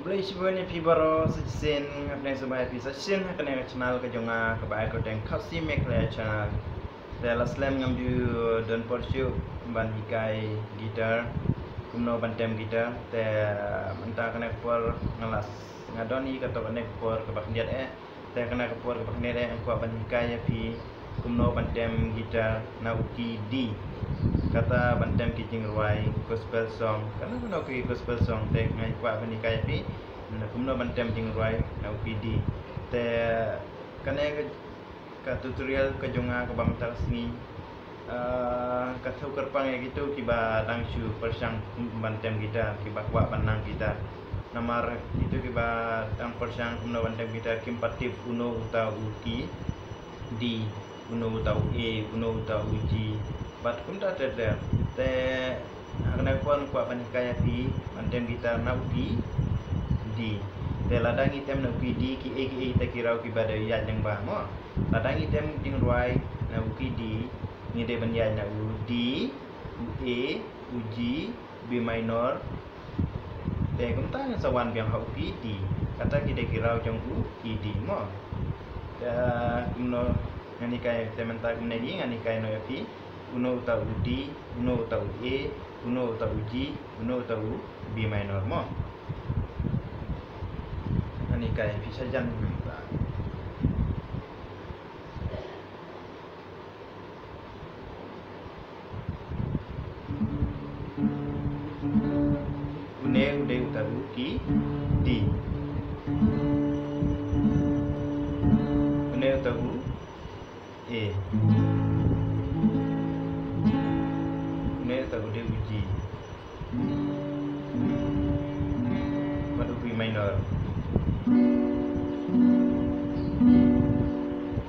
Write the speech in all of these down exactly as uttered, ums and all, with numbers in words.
Khublei shibun ïa phi baroh sa shisien, nga pdiang sngewbha ïa phi sa shisien ha kane ka channel ka jong nga kaba ai kyrteng Khasi Meghalaya Channel. Te la slem ngam ju don por shuh ban hikai guitar, kumno ban tem guitar. Te mynta kane ka por nga la s-, nga don hi kato kane ka por kaba khyndiat eh. Te kane ka por kaba khyndiat eh nga kwah ban hikai ïa phi kumno ban tem guitar na u key D. Kata ban tem ki jingrwai gospel song, kano kano ki gospel song, te nga kwah ban hikai ïa phi na kumno ban tem jingrwai na u key D. Te kane ka, ka tutorial ka jong nga kaba mynta ka sngi, ah, ka thew kyrpang ïa kito kiba dang shu pyrshang ban tem guitar, kiba kwah ban nang guitar. Namar kito kiba dang pyrshang kumno ban tem guitar kim pat tip uno uta u key D, uno uta u A, uno uta u G, bad kumta ter ter. Te ha kane ka por nga kwah ban hikai ïa phi ban tem guitar na u key D. Te lada ngi tem na u key D, kiei kiei kita ki raw kiba dei ïaid lyngba mo. Lada ngi tem jingrwai na u key D, ngi dei ban ïaid na u D, u A, u G, B minor. Te kumta ngan sa wan biang ha u key D. Kata ki dei ki raw jong u key D mo. Te kumno ngan hikai, te mynta kumne hi ngan hikai noh ïa phi. Uno uta u D, uno uta u A, uno uta u G, uno uta u B minor mo. Ngan hikai ïa phi shajan mynta. Une u dei uta u key D. Une uta u A. Une uta u dei u G. Bad u B minor.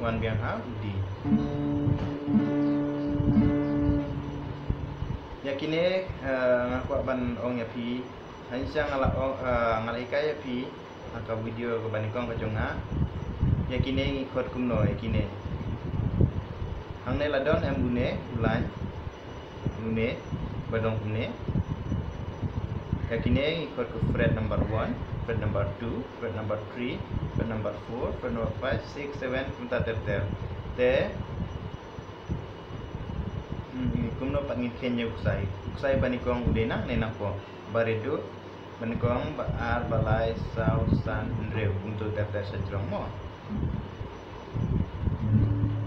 Wan biang ha u D. Ïa kine, eh, nga kwah ban ong ïa phi. Hynrei nga la ong, eh, nga la hikai ïa phi ha ka video kaba nyngkong ka jong nga. Ïa kine ngi chord kumno ïa kine. Hangne la don em une u line, une ba don kumne. Ïa kine ngi chord ka fret number one, fret number two, fret number three, fret number four, fret number five, six, seven, kumta ter ter. Te Hmm, kumno pat ngin kheiñ ïa u ksai. U ksai ba nyngkong u dei nang ne nangpong. Ba ri duh, ba nyngkong, ba ar, ba lai, saw, san, hynriew. Kumto ter ter sa jrong mo.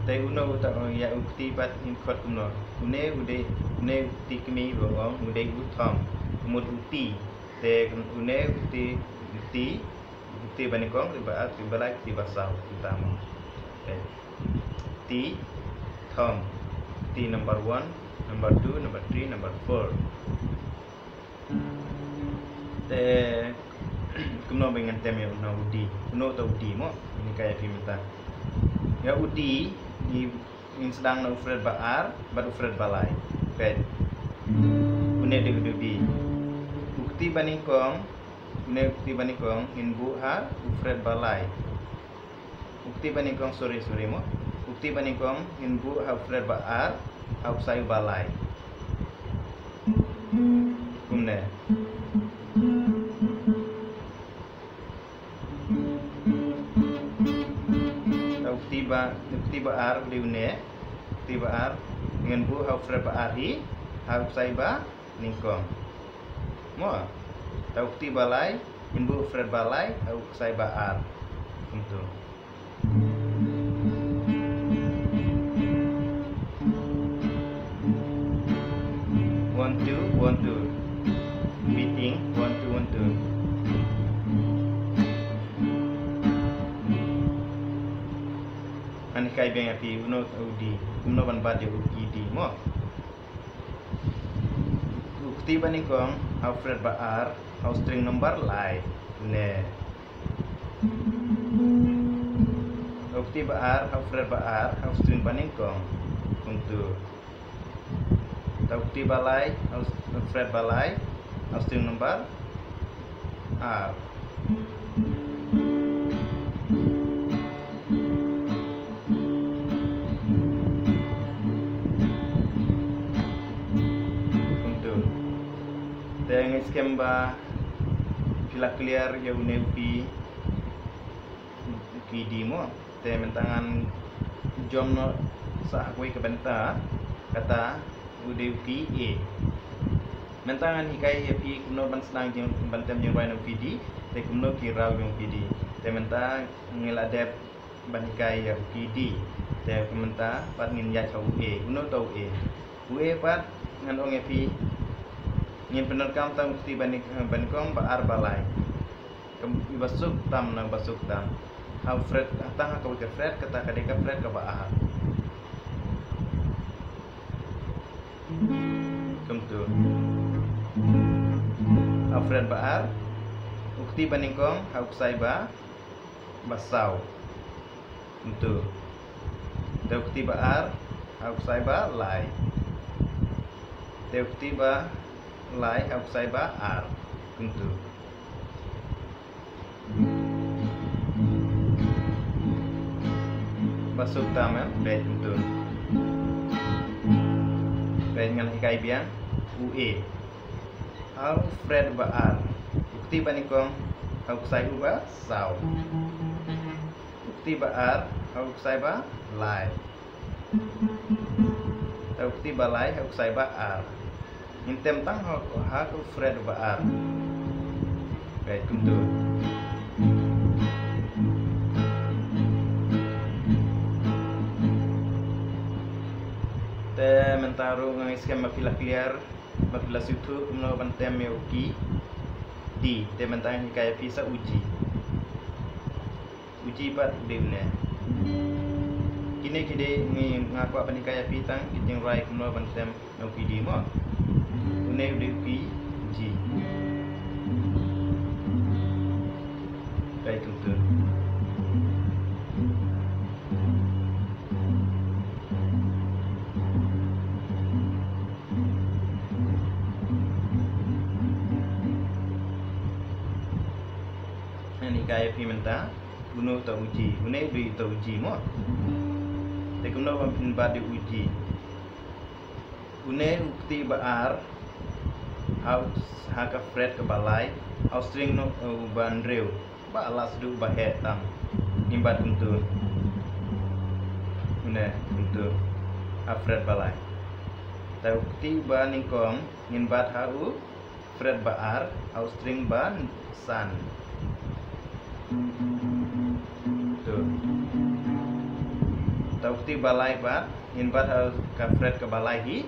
Te uno uta ïa u kti pat ngin chord kumno. Une u dei, une u kti kmie ba ong u dei u thumb. Mut u T. Te une u kti, u kti, u kti ba nyngkong, u kti ba ar, u kti ba lai, u kti ba saw. Kumta mo. Te. T, thumb. T number one, number two, number three, number four. Te kumno ba ngan tem ïa uno u D, uno uta u D mo, ini ka ïa phi mynta. Ïa u D, ngin sdang na u fret ba ar bad u fret ba lai. Peit. Une dei u D. U kti ba nyngkong, une u kti ba nyngkong ngin buh ha u fret ba lai. U kti ba nyngkong, sorry, sorry mo. U kti ba nyngkong ngin buh ha u fret ba ar, ha u ksai ba lai. Kumne. U kti ba, u kti ba ar u dei une. U kti ba ar ngin buh ha u fret ba ar hi, ha u ksai ba nyngkong. Mo, ta u kti ba lai ngin buh fret ba lai ha u ksai ba ar. Kumtu. One, two, one, two. Beating, one, two, one, two. Ngan hikai biang ïa phi, uno u D, kumno ban bat ïa u key D mo. U kti ba nyngkong ha u fret ba ar, ha u string number lai. Ne. U kti ba ar ha u fret ba ar, ha u string ba nyngkong. Kumtu. Ta u kti ba lai ha u fret ba lai, ha u string number ar. Kumtu. Te nga ngeit skhem ba phi La clear ïa une u key, u key D mo. Te mynta ngan jump noh sa ha kawei ka bynta, kata u dei u key A. Mynta ngan hikai ïa phi kumno ban sdang jing, ban tem jingrwai na u key D, te kumno ki raw jong u key D. Te mynta ngi la dep ban hikai ïa u key D. Te mynta pat ngin ïaid ha u A, uno uto u A. U A pat ngan ong ïa phi, ngin pyndonkam tang u kti banyngkong ba ar ba lai. Kum iba suk tam na ba suk tam. Ha u fret, tang ha kawei ka fret, kata ka dei ka fret kaba ar. Kumtu. Ha u fret ba ar, u kti banyngkong ha u ksai ba ba saw. Kumtu. Te u kti ba ar ha u ksai ba lai. Te u kti ba lai ha u ksai ba ar. Kumtu. Ba suk tam, eh, bad kumtu. Bad ngan hikai biang u A. Ha u fret ba ar, u kti banyngkong ha u ksai uba saw. U kti ba ar ha u ksai ba lai. Te u kti ba lai ha u ksai ba ar. Ngin tem tang ha, ha u fret ba ar. Bad kumtu. Te mynta ruh ngan skhem ba phi la clear. Ba phi la sngewthuh kumno ban tem ïa u key D. Te mynta ngan hikai ïa phi sa u G. U G pat u dei une. Kine ki dei ngi, nga kwah ban hikai ïa phi tang ki jingrwai kumno ban tem ïa u key D mo. Une u dei u key G. Kai kumtu. Ngan hikai ïa phi mynta, uno uto u G, une u dei uto u G mo. Te kumno ban pynbat ïa u G. Une u kti ba ar, ha u, ha ka fret kaba lai, ha u string no, eh, uba hynriew. Ba la sdang ba heh tam. Ngin bat kumtu. Une, kumtu. Ha fret ba lai. Te u kti ba nyngkong, ngin bat ha u fret ba ar, ha u string ba san. Tu. Te u kti ba lai pat, ngin bat ha ka fret kaba lai hi.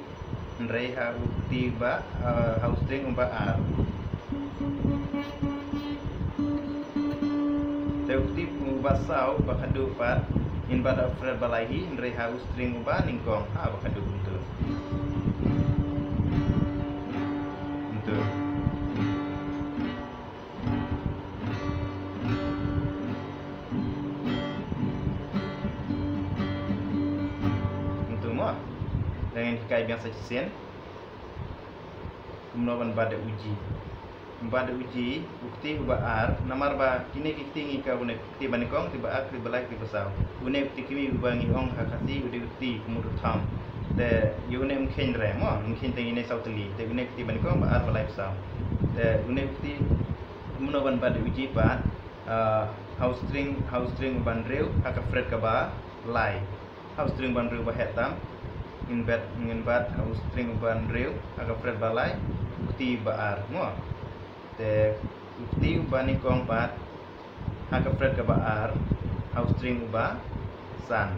Hynrei ha u kti ba, eh, ha u string uba ar. Te u kti uba saw ba khadduh pat, ngin bat ha u fret ba lai hi, hynrei ha u string uba nyngkong, ha ba khadduh kumtu. Kumtu. Kumtu mo. Te ngan hikai biang sa shisien. Kumno ban bat da u G. Bat da u G, u kti uba ar, namar ba kine ki kti ngi ka une kti ba nyngkong, kti ba ar, kti ba lai, kti ba saw. Une u kti kmie uba ngi ong ha Khasi, u dei u kti kumut u thumb. Te ïa une ym kheiñ re mo, ym kheiñ te ngi ne saw tylli. Te une u kti ba nyngkong, ba ar, ba lai, ba saw. Te une u kti kumno ban bat da u G pat, ah, ha u string, ha u string uba hynriew, ha ka fret kaba lai. Ha u string ba hynriew ba heh tam. Ngin bat, ngin bat ha u string uba hynriew, ha ka fret ba lai, u kti ba ar, mo. Te u kti uba nyngkong pat, ha ka fret kaba ar, ha u string uba san.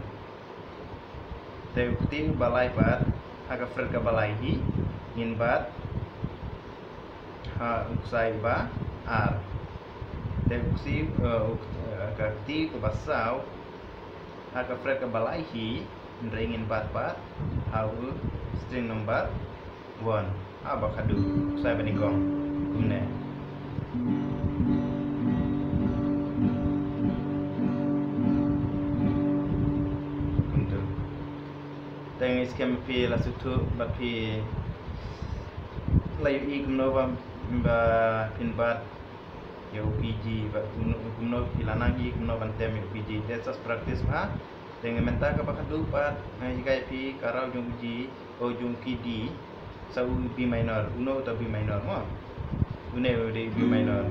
Te u kti uba lai pat, ha ka fret kaba lai hi, ngin bat ha u ksai uba ar. Te u kti, eh, u kt-, eh, ka kti kaba saw, ha ka fret kaba lai hi, hynrei ngin bat pat ha u string number one. Ha ba khadduh, u ksai ba nyngkong. Kumne. Kumtu. Te ngi skhem phi la sngewthuh bad phi la ïohi kumno ba, ba phin bat ïa u key G, ba kumno, kumno phi la nang ïohi kumno ban tem ïa u key G. Te sa practice bha. Te nga mynta kaba khadduh pat nga hikai phi ka raw jong u G, o jong u key D. Sa u B minor, uno uta B minor mo. Une u dei B minor.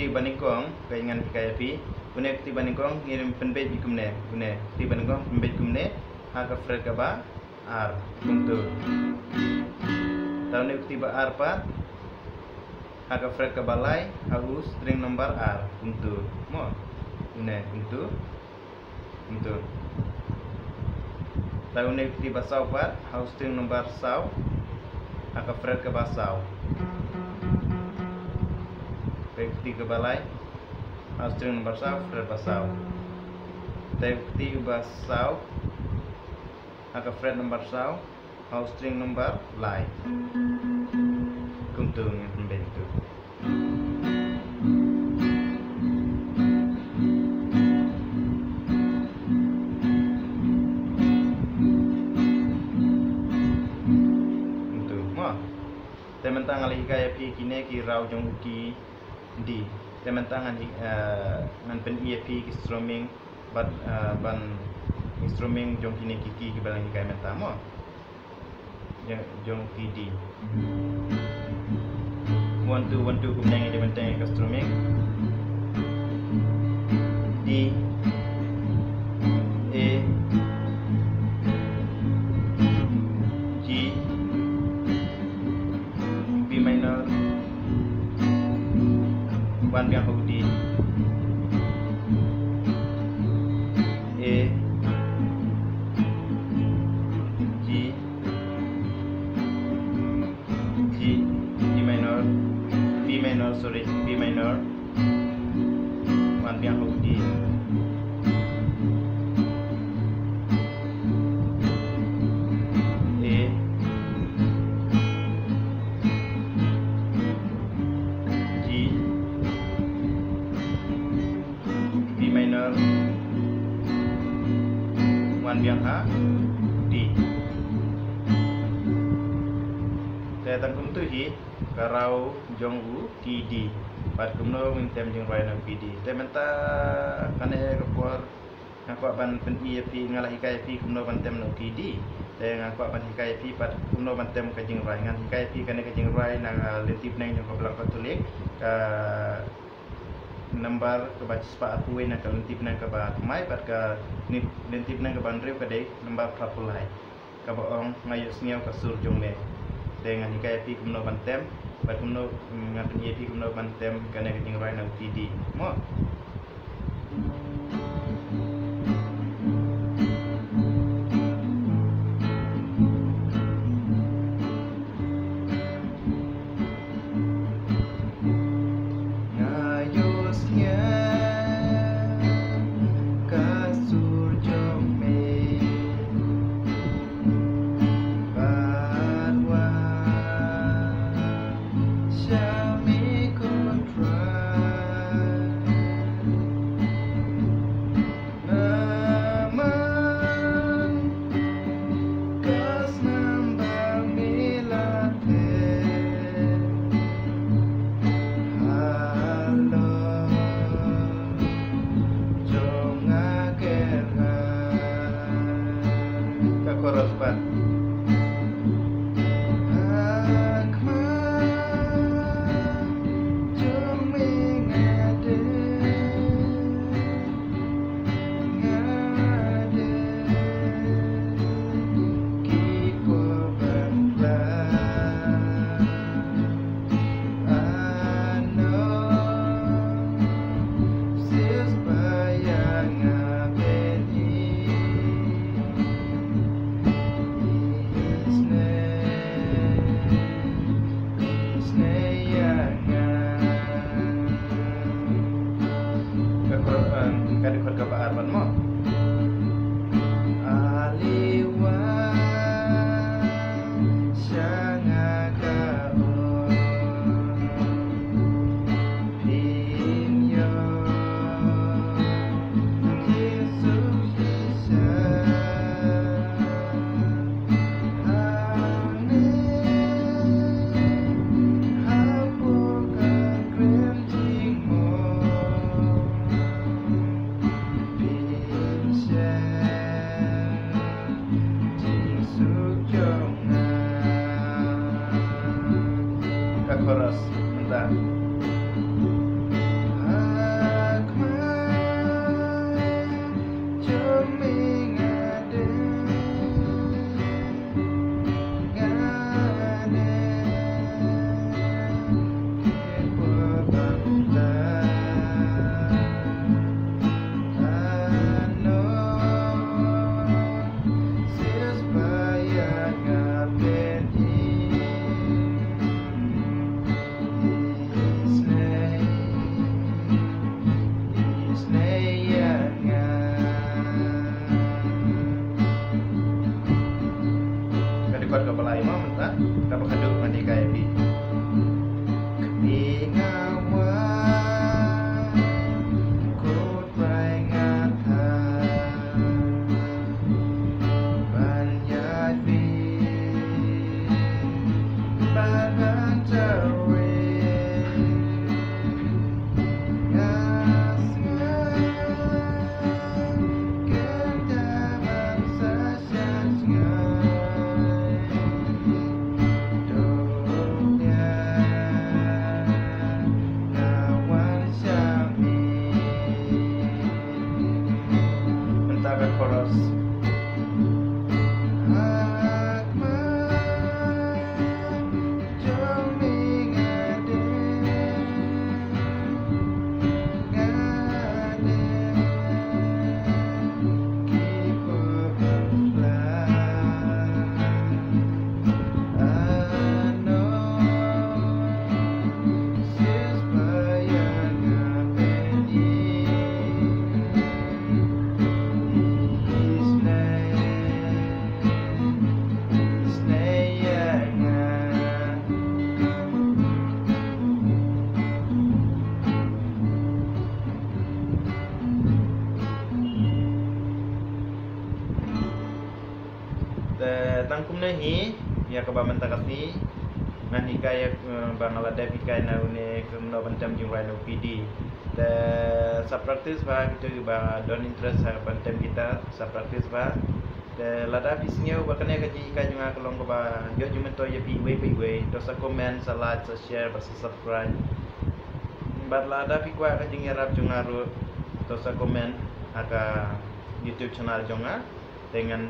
Ba nyngkong, ka ngan hikai ïa phi. Une u kti ba nyngkong, ngi pynbeit kumne. Une u kti ba nyngkong, pynbeit kumne. Ha ka fret kaba ar, kumtu. Te une u kti ba ar pat, ha ka fret kaba lai, ha u string number ar, kumtu. Mo, une, kumtu. Kumtu. Te une u kti ba saw pat, ha u string number saw, ha ka fret kaba saw. Te u kti kaba lai, ha u string number saw, fret ba saw. Te u kti ba saw, ha ka fret number saw, ha u string number lai. Kumtu ngin pynbeit kumtu. Kumtu, mo. Te mynta nga la hikai ïa phi kine ki raw jong u key D. Te mynta ngan hi-, eh, ngan pyni ïa phi ki strumming, bad, eh, ban, ki strumming jong kine ki key kiba la hikai mynta, mo. Jong, jong key D. One, two, one, two, kumne ngi dei ban teng ïa ka strumming. D, A, G, B minor. Wan biang ha u D. A, G, G, B minor, B minor, sorry, B minor. Wan biang ha u D. A, G, B minor, wan biang ha D. Te tang kumtu hi ka raw jong u key D. Bad kumno ngin tem jingrwai na u key D. Te mynta kane ka por nga kwah ban pyni ïa phi, nga la hikai ïa phi kumno ban tem na u key D. Te nga kwah ban hikai ïa phi pat kumno ban tem ka jingrwai. Ngan hikai ïa phi kane ka jingrwai na ka lynti bneng jong ka Balang Katholik, ka number kaba shispah arphew wei na ka lynti bneng kaba thymmai, bad ka lynti bneng kaba hynriew ka dei number phra phew lai. Kaba ong, nga ïohsngew ka sur jong me. Te ngan hikai ïa phi kumno ban tem, bad kumno, mm, ngan pyni ïa phi kumno ban tem kane ka jingrwai na u key D. Mo. Nga ïohsngew ka sur jong me. Bad wat sha me Kynrad. Namar ka snam ba me la theh halor jong nga Kynrad. Ka chorus pat. Ha khmat jong me nga dei, nga dei ki por ban khlad. Ano sis ba ïa nga pyni. Isynei, isynei ïa nga. Ka chord, eh, ka dei chord kaba ar ban mo. Aliwa sha nga ka ong. Ka chorus mynta. Bad kaba lai ma mynta, kaba khadduh ngan hikai ïa phi. Kmie nga wan, kut bai nga tha, ban ïaid bad ban tawi. Nga sngewkynmaw ban sa Mynta ka chorus. Te tang kumne hi ïa kaba mynta ka sngi ngan hikai ïa, eh, ba nga la dep hikai na une kumno ban tem jingrwai na u P D. Te sa practice bha kito kiba don interest ha ban tem guitar, sa practice bha. Te lada phi sngew ba kane ka jinghikai jong nga ka long kaba ïoh jingmyntoi ïa phi iwei pa iwei, to sa comment, sa like, sa share bad sa subscribe. Bad lada phi kwah ka jingïarap jong nga ruh, to sa comment ha ka YouTube channel jong nga. Te ngan,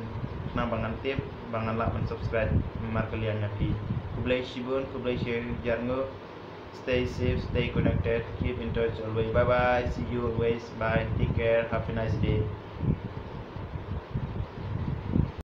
khnang ba ngan tip, ba ngan lah ban subscribe namar ka liang ïa phi. Khublei shibun, khublei shihajar nguh. Stay safe, stay connected, keep in touch always. Bye bye, see you always. Bye, take care, have a nice day.